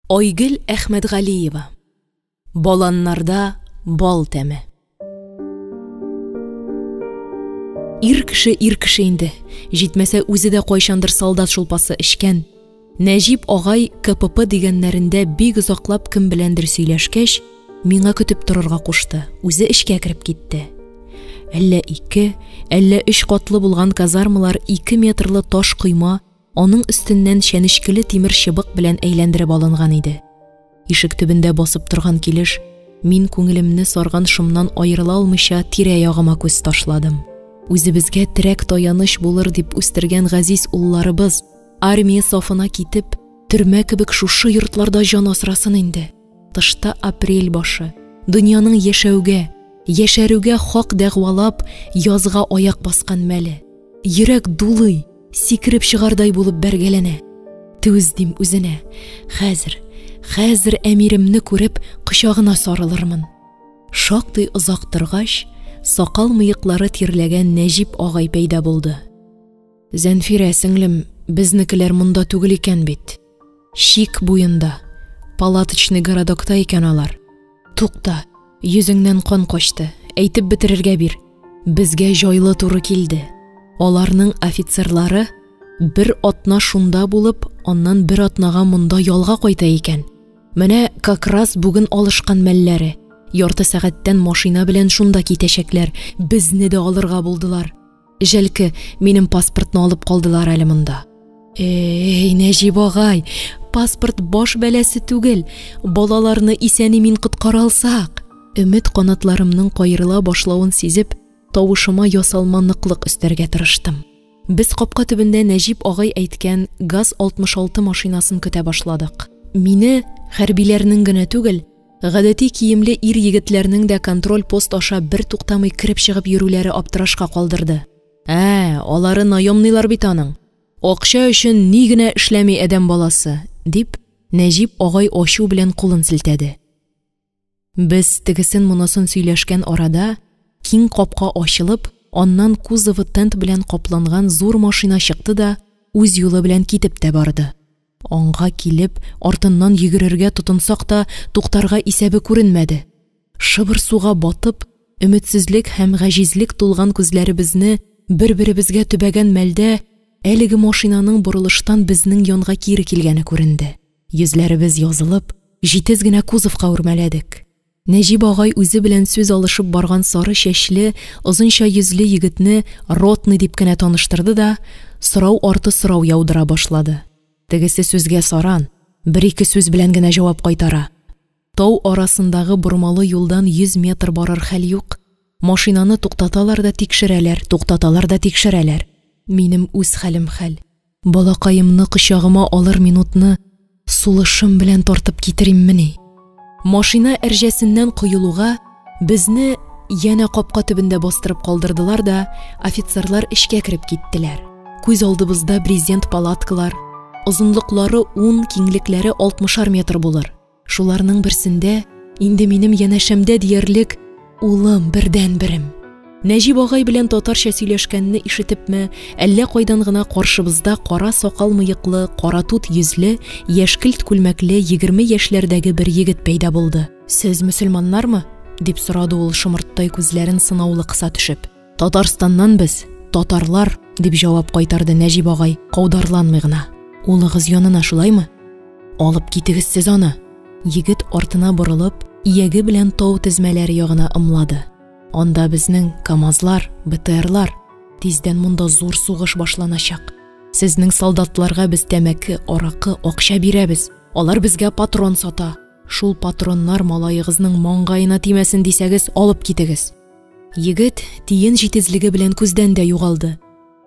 Айгөл Әхмәтгалиева. Баланнарда бал тәме. Ир кеше ир кеше инде, җитмәсә үзе дә кайчандыр солдат шулпасы эчкән. Нәҗип агай КПП дигәннәрендә бик озаклап кем беләндер сөйләшкәч, миңа көтеп торырга кушты, үзе эчкә кереп китте. Әллә ике, әллә өч катлы булган казармалар ике метрлы таш койма, аның өстеннән чәнечкеле тимер чыбык белән әйләндереп алынган иде. Ишек төбендә басып торган килеш, мин күңелемне сарган шомнан аерыла алмыйча тирә-ягыма күз ташладым. Үзебезгә терәк-таяныч булыр дип үстергән газиз улларыбыз, армия сафына китеп, төрмә кебек шушы йортларда җан асрасын инде. Тышта апрель башы, дөньяның яшәүгә, яшәрүгә хак дәгъвалап, язга аяк баскан мәле. Йөрәк дулый, сикереп чыгардай булып бәргәләнә. Түз, дим үзенә, хәзер, хәзер әмиремне күреп, кочагына сарылырмын. Шактый озак торгач, сакал-мыеклары тирләгән Нәҗип агай пәйда булды. Зәнфирә, сеңлем, безнекеләр монда түгел икән бит. Чик буенда, палаточный городокта икән алар. Тукта, йөзеңнән кан качты, әйтеп бетерергә бир. Безгә җайлы туры килде. Аларның офицерлары бер атна шунда булып, аннан бер атнага монда ялга кайта икән. Менә как раз бүген алышкан мәлләре. Ярты сәгатьтән машина белән шунда китәчәкләр. Безне дә алырга булдылар. Жәлке, минем паспортны алып калдылар әле монда. Эй, Нәҗип агай, паспорт баш бәласе түгел. Балаларны исән-имин коткара алсак. Өмет канатларымның каерыла башлавын сизеп, тавышыма ясалма ныклык өстәргә тырыштым. Без капка төбендә Нәҗип агай әйткән ГАЗ-66 машинасын көтә башладык. Мине хәрбиләрнең генә түгел, гадәти киемле ир-егетләрнең дә контроль-пост аша бертуктамый кереп-чыгып йөрүләре аптырашка калдырды. Ә, алары наемныйлар бит аның. Акча өчен ни генә эшләми адәм баласы, дип, Нәҗип агай ачу белән кулын селтәде. Без тегесен-монысын сөйләшкән арада, киң капка ачылып, аннан кузовы тент белән капланган зур машина чыкты да үз юлы белән китеп тә барды. Аңга килеп, артыннан йөгерергә тотынсак та, туктарга исәбе күренмәде. Шыбыр суга батып, өметсезлек һәм гаҗизлек тулган күзләребезне бер-беребезгә төбәгән мәлдә, әлеге машинаның борылыштан безнең янга кире килгәне күренде. Йөзләребез язылып, җитез генә кузовка үрмәләдек. Нәҗип агай үзе белән сүз алышып барган сары чәчле, озынча йөзле егетне ротный дип кенә таныштырды да, сорау арты сорау яудыра башлады. Тегесе сүзгә саран, бер-ике сүз белән генә җавап кайтара. Тау арасындагы бормалы юлдан 100 метр барыр хәл юк. Машинаны туктаталар да тикшерәләр, туктаталар да тикшерәләр. Минем үз хәлем хәл. Балакаемны кочагыма алыр минутны сулышым белән тартып китериммени? Машина әрҗәсеннән коелуга, безне янә капка төбендә бастырып калдырдылар да, офицерлар эчкә кереп киттеләр. Күз алдыбызда брезент палаткалар, озынлыклары ун, киңлекләре алтмышар метр булыр. Шуларның берсендә, инде минем янәшәмдә диярлек, улым, бердәнберем. Нәҗип агай белән татарча сөйләшкәнне ишетепме, әллә кайдан гына каршыбызда кара сакал-мыеклы, каратут йөзле, яшькелт күлмәкле 20 яшьләрдәге бер егет пәйда булды. Сез мөселманнармы? дип сорады ул шомырттай күзләрен сынаулы кыса төшеп. Татарстаннан без, татарлар, дип җавап кайтарды Нәҗип агай, каударланмый гына. Улыгыз янына шулаймы? Алып китегез сез аны. Егет артына борылып, ияге белән тау тезмәләре ягына ымлады. Анда безнең КАМАЗлар, БТРлар. Тиздән монда зур сугыш башланачак. Сезнең солдатларга без тәмәке, аракы, акча бирәбез. Алар безгә патрон сата. Шул патроннар малаегызның маңгаена тимәсен дисәгез, алып китегез. Егет тиен җитезлеге белән күздән дә югалды.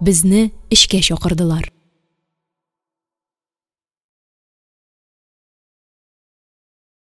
Безне эчкә чакырдылар.